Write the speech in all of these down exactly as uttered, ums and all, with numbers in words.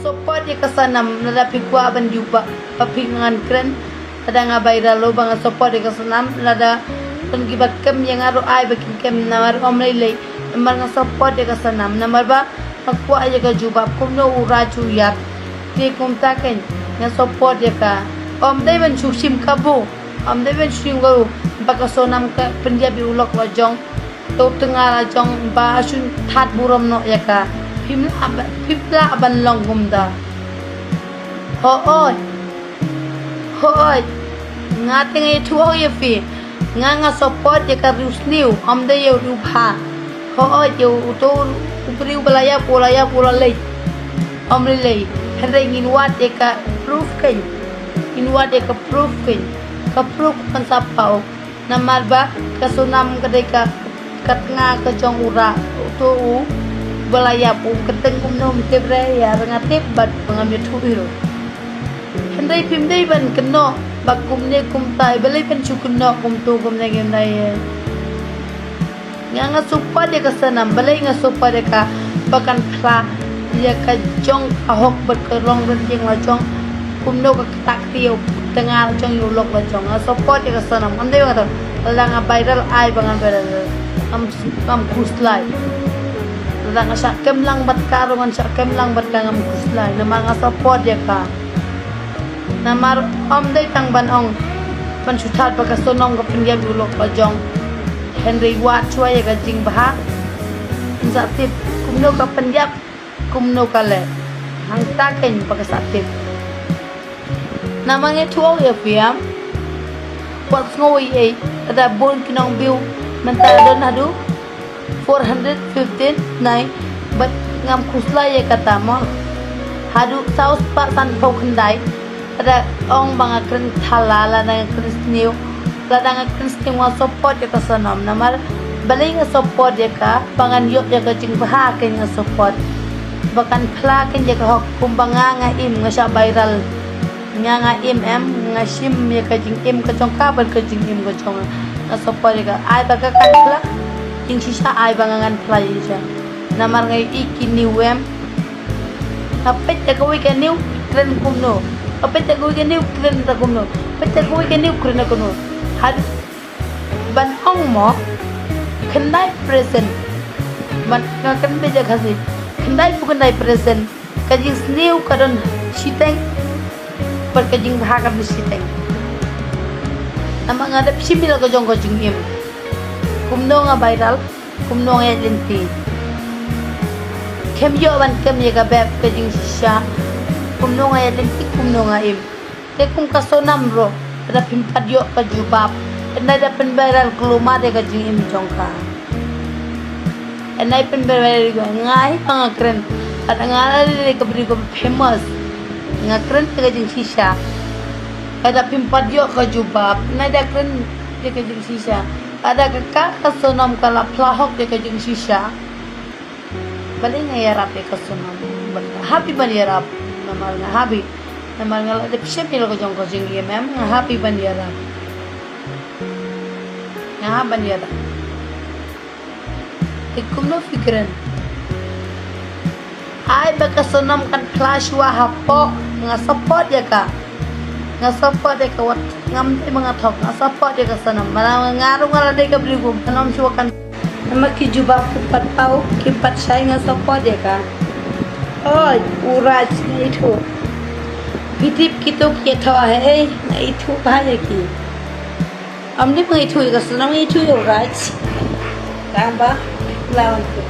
Support ïa ka Sonam, lada phi kwah ban jubab, ba phi ngan kren. Lada nga viral ruh ba nga support ïa ka Sonam, lada don kiba kem ïa nga ruh ai ba kin kem, namar ym lei lei. Namar nga support ïa ka Sonam, namar ba nga kwah ïa ka jubab kumno u Raj u ïap. Te kumta keiñ nga support ïa ka. Ym dei ban shu shim kabu, ym dei ban shu shim kabu ba ka Sonam ka pynïap ïa u lok la jong. To tnga la jong ba shu that burom noh ïa ka. Phim lah ba, phim lah ban long kumta. Hooid. Hooid. Nga te nga ïathuh ïa phi. Nga nga support ïa ka riewsniew, ym dei ïa u riewbha. Hooid, ïa uto u briew ba la ïap, u la ïap, u la leit. Ym lei lei. Hynrei ngin wad ïa ka proof keiñ. Ngin wad ïa ka proof keiñ. Ka proof kan sa paw. Namar ba ka Sonam ka dei ka, ka tnga ka jong u Raj, uto u ba la ïap, u kyrteng kumno ym tip re, ïa nga tip bad ba ngam ïathuh hi ruh. Hynrei phim dei ban kynnoh ba kumne kumtai, balei phin shu kynnoh kumto kumne kumtai. Nga nga support ïa ka Sonam, balei nga support ïa ka, ba kan phla ïa ka jong ka hok bad ka long ryngkat la jong. Kumno ka kata ka ïa u tnga la jong, ïa u lok la jong. Nga support ïa ka Sonam. Ym dei ba nga to. Lada nga viral ai ba ngan viral. Ngam, ngam khuslai. Lada nga shah kem lang bad ka ruh ngan shah kem lang bad ka, ngam khuslai. Namar nga support ïa ka. Namar ym dei tang ban ong ban shu that ba ka Sonam ka pynïap ïa u lok la jong. Hynrei wad shuwa ïa ka jingbha. Ngin sa tip kumno ka pynïap, kumno ka leh. Hangta keiñ ba ka sa tip. Namar nga ïathuh ïa phi em. Wat sngew ei ei, lada bun ki nongbiew mynta don haduh four hundred fifteen nai, bad ngam khuslai ïa kata mo. Haduh saw spah sanphew khyndai, lada ong ba nga kren thala, lada nga kren sniew, lada nga kren sniew, nga support ïa ka Sonam, namar balei nga support ïa ka, ba ngan ïoh ïa ka jingbha keiñ nga support. Ba kan phla keiñ ïa ka hok, kumba nga nga im, nga shah viral. Nga nga im em, nga shim ïa ka jingim ka jong ka bad ka jingim ka jong nga. Nga support ïa ka, ai ba ka kan phla jingshisha, ai ba nga ngan phla jingshisha. Namar nga ïohi kine em. Nga peit ïa kawei ka new kren kumno. Nga peit ïa kawei ka new kren ta kumno. Peit ïa kawei ka new kren ta kumno. Haduh ban ong mo, khyndai percent. Ban nga kren beit ïa Khasi, khyndai phew khyndai percent. Ka jingsniew ka don shiteng, bad ka jingbha ka don shiteng. Namar nga dep shim ïa la ka jong ka jingim. Kumno nga viral, kumno nga ïaid lynti. Khlem ïoh ban kem ïa ka beb ka jingshisha. Kumno nga ïaid lynti, kumno nga im. Te kum ka Sonam ruh, lada phim pat ïoh ka jubab, lada pynviral kulmar ïa ka jingim jong ka. Lada pynviral ïa ka, nga hi ba nga kren, lada nga la dei ka briew ka famous, nga kren ïa ka jingshisha. Lada phim pat ïoh ka jubab, lada kren ïa ka jingshisha. Lada ka, ka, ka Sonam ka la phla hok ïa ka jingshisha. Balei nga ïarap ïa ka Sonam? Bad nga happy ban ïarap. Namar nga happy. Namar nga la dep shim ïa la ka jong ka jingim em, nga happy ban ïarap. Nga happy ban ïarap. Te kumno phi kren? Ai ba ka Sonam kan phla shuwa hapoh, nga support ïa ka. Nga support ïa ka, wat ngam dei ba nga thok, nga support ïa ka Sonam. Namar nga ruh nga la dei ka briew kum Sonam shuwa kan. Namar ki jubab ki pat paw, ki pat shai, nga support ïa ka. Oi, u Raj nga ithuh. Phi tip kito ki thoh ha ei, nga ithuh bha ïa ki. Ym dei ba nga ithuh ïa ka Sonam, nga ithuh ïa u Raj. Tang ba la wan tu.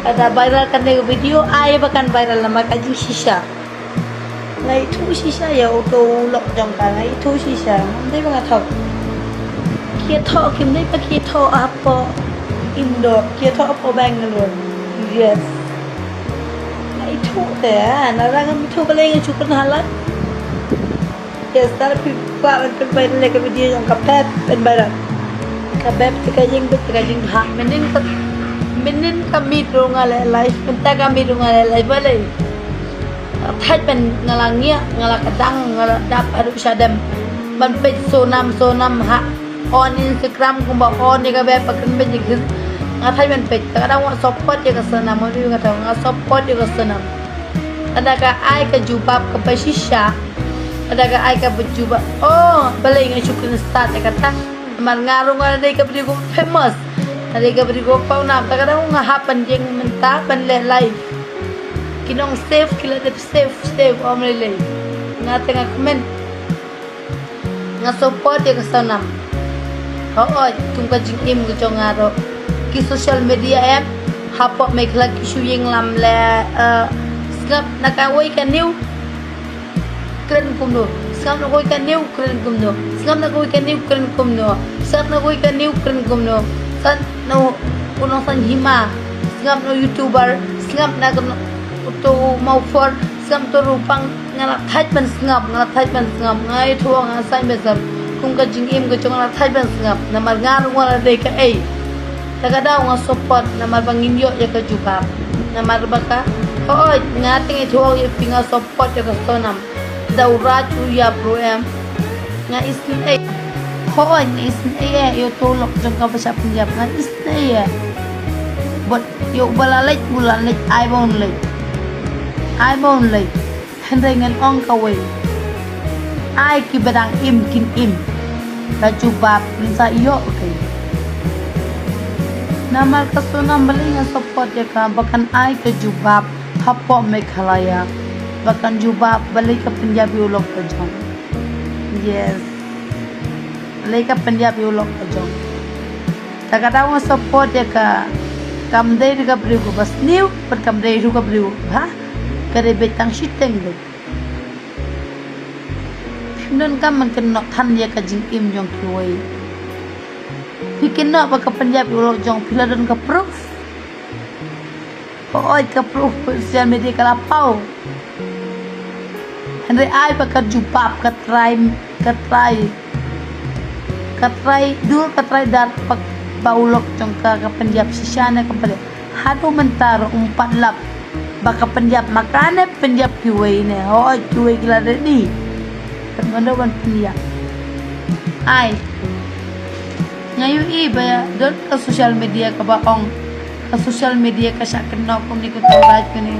Lada viral kane ka video, ai ba kan viral namar ka jingshisha. Nga ithuh shisha ïa uto u lok jong ka, nga ithuh shisha. Ym dei ba nga thok. Ki thoh, kim dei ba ki thoh hapoh Indo, ki thoh hapoh Bangalore. Yes. Nga ithuh te, ah, nara ngam ithuh balei nga shu kren halai. Yes, tang phi kwah ban pynviral ïa ka video jong ka Pep, pynviral. Ka Pep te ka ïing beit te ka jingbha. Mynnin ka, mynnin ka miet ruh nga leh live, mynta ka miet ruh nga leh live balei. Thait ban nga la ngiah, nga la kdang, nga la dap haduh shadem. Ban peit Sonam, Sonam ha on Instagram kumba on ïa ka Pep, ba kren beit ïa ka. Nga thait ban peit, kata ka daw nga support ïa ka Sonam, nga ong kata nga support ïa ka Sonam. Lada ka ai ka jubab kaba shisha, lada ka ai kaba jubab, oh, balei nga shu kren start ïa kata. Namar nga ruh nga dei ka briew kaba famous, nga dei ka briew kaba pawnam, kata ka daw nga hap ban ïeng mynta ban leh live. Ki nong save, ki la dep save, save, ym lei lei. Nga te nga kmen. Nga support ïa ka Sonam. Hooid, kum ka jingim ka jong nga ruh, ki social media app hapoh Meghalaya ki shu ïeng lam leh, eh, sngap na kawei ka new, kren kumno. Sngap na kawei ka new, kren kumno. Sngap na kawei ka new, kren kumno. Sngap na kawei ka new, kren kumno. Sngap na u nongsan hima. Sngap na u YouTuber. Sngap na ka no-, uto u Mawphor. Sngap to ruh pang. Nga la thait ban sngap, nga la thait ban sngap, nga ïathuh nga sngap ban sngap. Kum ka jingim ka jong nga la thait ban sngap, namar nga ruh nga la dei kaei. Te ka daw nga support, namar ba ngin ïoh ïa ka jubab. Namar ba ka, hooid, nga te nga ïathuh ïa phi nga support ïa ka Sonam. Da u Raj u ïap ruh em, nga isynei. Hooid, nga isynei ïa uto u lok jong ka ba shah pynïap, nga isynei ïa. Bad ïa uba la leit, u la leit, ai ba un leit. Ai ba un leit. Hynrei ngan ong kawei. Ai kiba dang im kin im. Ka jubab kin sa ïoh kein. Namar ka Sonam balei nga support ïa ka ba kan ai ka jubab hapoh Meghalaya. Ba kan jubab balei ka pynïap ïa u lok ka jong. Yes. Balei ka pynïap ïa u lok ka jong. Te ka daw nga support ïa ka. Kam dei ruh ka briew kaba sniew, bad kam dei ruh ka briew ba ka dei beit tang shiteng beit. Phim donkam ban kynnoh than ïa ka jingim jong kiwei. Phi kynnoh ba ka pynïap ïa u lok jong phi la don ka proof. Hooid ka proof, social media ka la paw. Hynrei ai ba ka jubab, ka trai, ka trai, ka trai dur, ka trai dar ba, ba u lok jong ka ka pynïap shisha ne ka pynïap. Haduh mynta ruh um pat lap ba ka pynïap, ma kane pynïap kiwei ne, hooid kiwei ki la ready. Kat mano ban pynïap. Ai. Nga ïohi ba don ka social media kaba ong, ka social media ka shah kynnoh kumne kumta u Raj kane.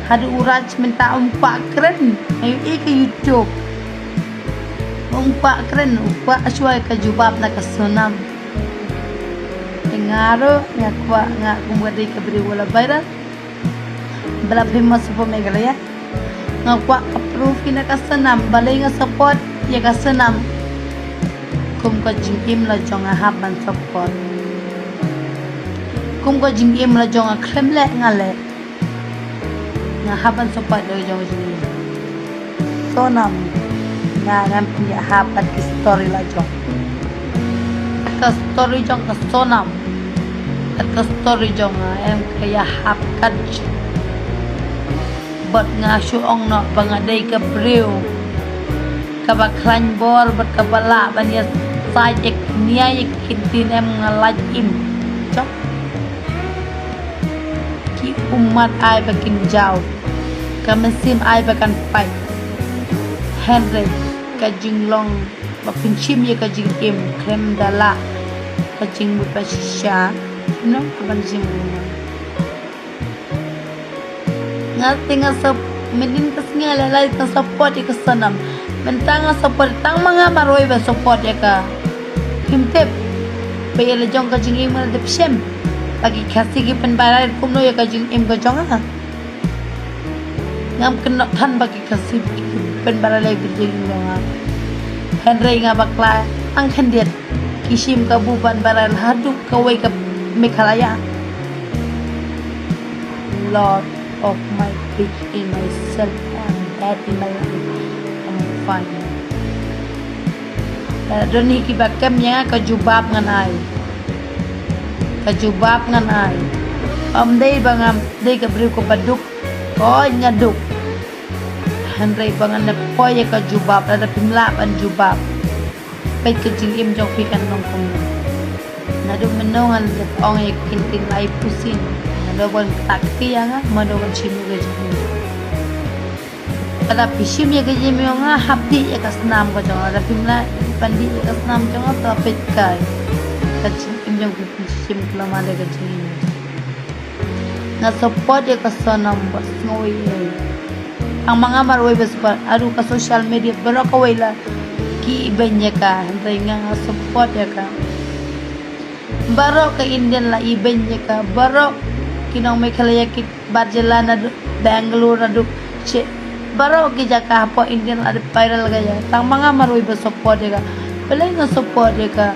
Haduh u Raj mynta um kwah kren. Nga ïohi ka YouTube. Um kwah kren, u kwah shuwa ka jubab na ka Sonam. Te nga ruh nga kwah, nga kum ka dei ka briew ba la viral, ba la famous hapoh Meghalaya. Nga kwah ka proof ïa ka Sonam, balei nga support ïa ka Sonam. Kum ka jingim la jong nga hap ban support. Kum ka jingim la jong nga khlem leh nga leh. Nga hap ban support ïa ka jong ka jingim. Sonam. Nga ngan pynïaid hap bad ki story la jong. Ka story jong ka Sonam. Ka story jong nga em ka ïahap kat. Bad nga shu ong noh ba nga dei ka briew kaba khlaiñ bor bad kaba lah ban ïasaid ïa kine ïa ki ktien em nga lait im. Jong ki ummat ai ba kin jaw, ka mynsiem ai ba kan pait. Hynrei ka jinglong ba pynshim ïa ka jingim khlem da lah ka jingmut ba shisha. Nong ka ban jingmut. Nga te nga sap, mynnin ka sngi la lai nga support ïa ka Sonam. Mynta nga support tang ma nga marwei ba support ïa ka. Phim tip ba ïa la jong ka jingim nga la dep shem ba ki Khasi ki pynbha rai kumno ïa ka jingim ka jong nga. Ngam kynnoh than ba ki Khasi ki pynbha rai ïa ka jingim jong nga. Hynrei nga bakla tang khyndiat. Ki shim kabu ban barai haduh kawei ka Meghalaya. Lord of my big in myself, I'm bad in my life, I'm fine. Lada don hi kiba kem ïa nga ka jubab ngan ai. Ka jubab ngan ai. Ym dei ba ngam dei ka briew kaba duk. Hooid nga duk. Hynrei ba ngan poi ïa ka jubab lada phim lah ban jubab. Peit ka jingim jong phi kan long kumno. Naduh mynno ngan leh ong ïa ka ktien lai pusin. Naduh ban tak ti ïa nga, naduh ban shim ïa ka jingim. Lada phi shim ïa ka jingim jong nga, hap dih ïa ka snam ka jong nga. Lada phim lah ban dih ïa ka snam jong nga, to peit kai. Ka jingim Shim khlem ada ka jingim. Nga support ïa ka Sonam bad nga wei ei. Tang ma nga marwei ba support. Haduh ka social media baroh kawei la ki ibeiñ ïa ka. Hynrei nga nga support ïa ka. Baroh ka Indian la ibeiñ ïa ka. Baroh ki nong Meghalaya ki bar jylla naduh Bangalore naduh che baroh ki jaka hapoh India la dep viral ka ïa. Tang ma nga marwei ba support ïa ka. Balei nga support ïa ka?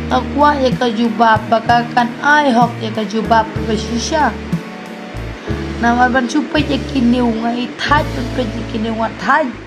Nga kwah ïa ka jubab ba ka kan ai hok ïa ka jubab ba shisha. Namar ban shu peit ïa ki new nga i thait, ban peit ïa ki new nga thait.